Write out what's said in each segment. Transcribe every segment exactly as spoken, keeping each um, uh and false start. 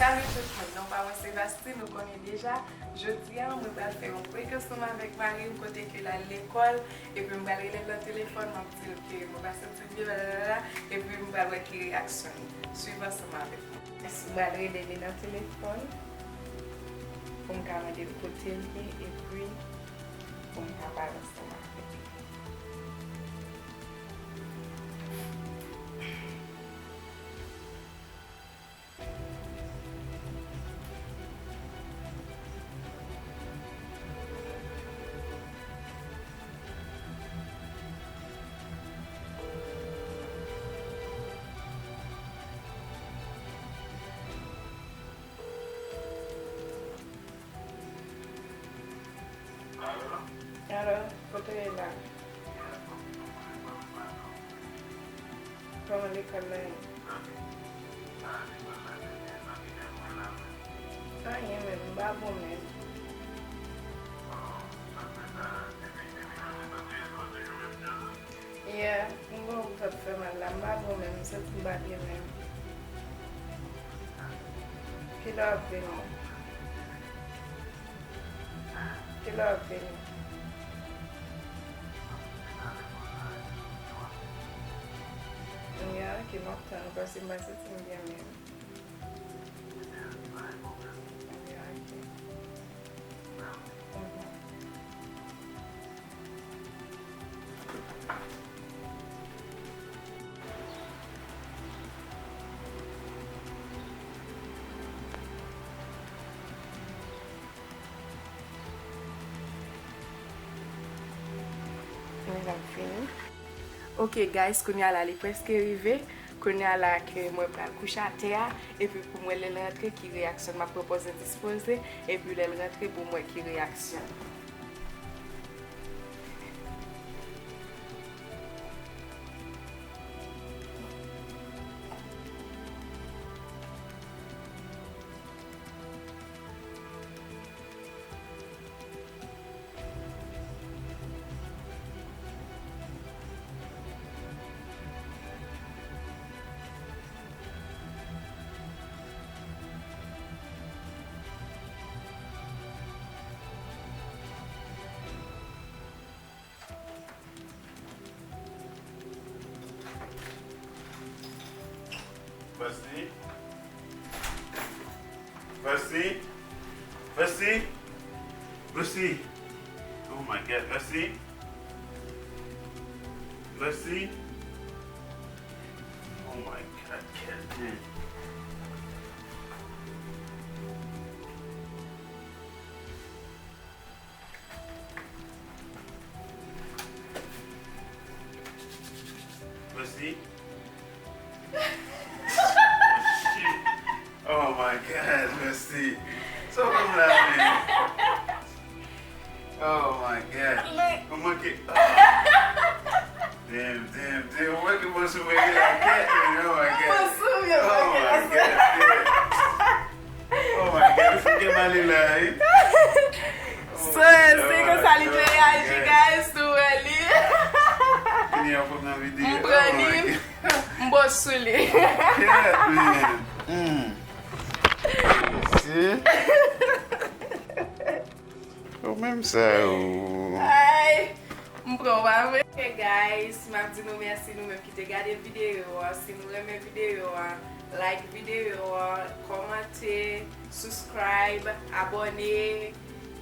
Salut tout moun, non pa mwen se Vasti, nou konnen deja. Jodi a, mwen pral fè yon prank ansanm avèk mari m kote ke l al lekòl, epi m pral rele l nan telefòn, m ap di l ke mwen pa santi m byen, blablabla, epi m pral wè ki reyaksyon l. Swiv ansanm avèk mwen. M pral rele li nan telefòn pou m ka mande l kote l ye, epi pou m ka pale ansanm avè l. Alo, kote w ye la? Kòman lekòl la ye? Anyen menm, m pa bon menm. Yeah, m gon gou tèt fè mal la, m pa bon menm, m santi m pa byen menm. Kilè w ap vini? Kilè w ap vini? Ya, ok, m ap tann ou, paske m pa santi m byen menm. Ya, ok. Mhm. Mwen ap vini. Ok, guys, kounye a la, li prèske rive. Kounye a la ke mwen pral kouche atè a, epi pou mwen lè l rantre ki reyaksyon l. M ap pran pòz endispoze, epi lè l rantre pou mwen ki reyaksyon l. Vasti. Vasti. Vasti. Vasti. Oh my God, Vasti. Vasti. Oh my God, Kevin. Vasti. Oh, shit. Oh my God, Vasti. Sa w fè m la, man? Oh my God. Mwen manke. Ah. Damn, damn, damn. Mwen manke mwen sou mwen la kèt, man. Oh my God. Mwen sou mwen la kèt. Oh my God, yeah. Oh my God, ou fouke m ale la, wi. So, se konsa li te reyaji, guys, si w wè li. Kounye a, w pran nan videyo. M pran li, m bo sou li. Yeah, man. Mm. Si. Ou menm sa, ou. Ay, m pran w pa vre. Ok, guys, m ap di nou mèsi nou menm ki te gade videyo a. Si nou renmen videyo a, like videyo a, kòmante, subscribe, abòne,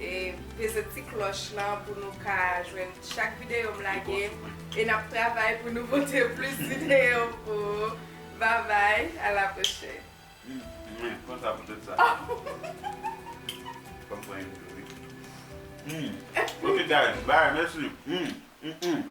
e peze ti klòch lan pou nou ka jwenn chak videyo m lage. E n ap travay pou nou pote plis videyo pou ou. Bye bye, à la prochaine. Mm, mm, pran sa pou tèt sa. Fò m pran yon tou, wi. Mm. Ok, guys, bye, mèsi. Mm, mm, mm.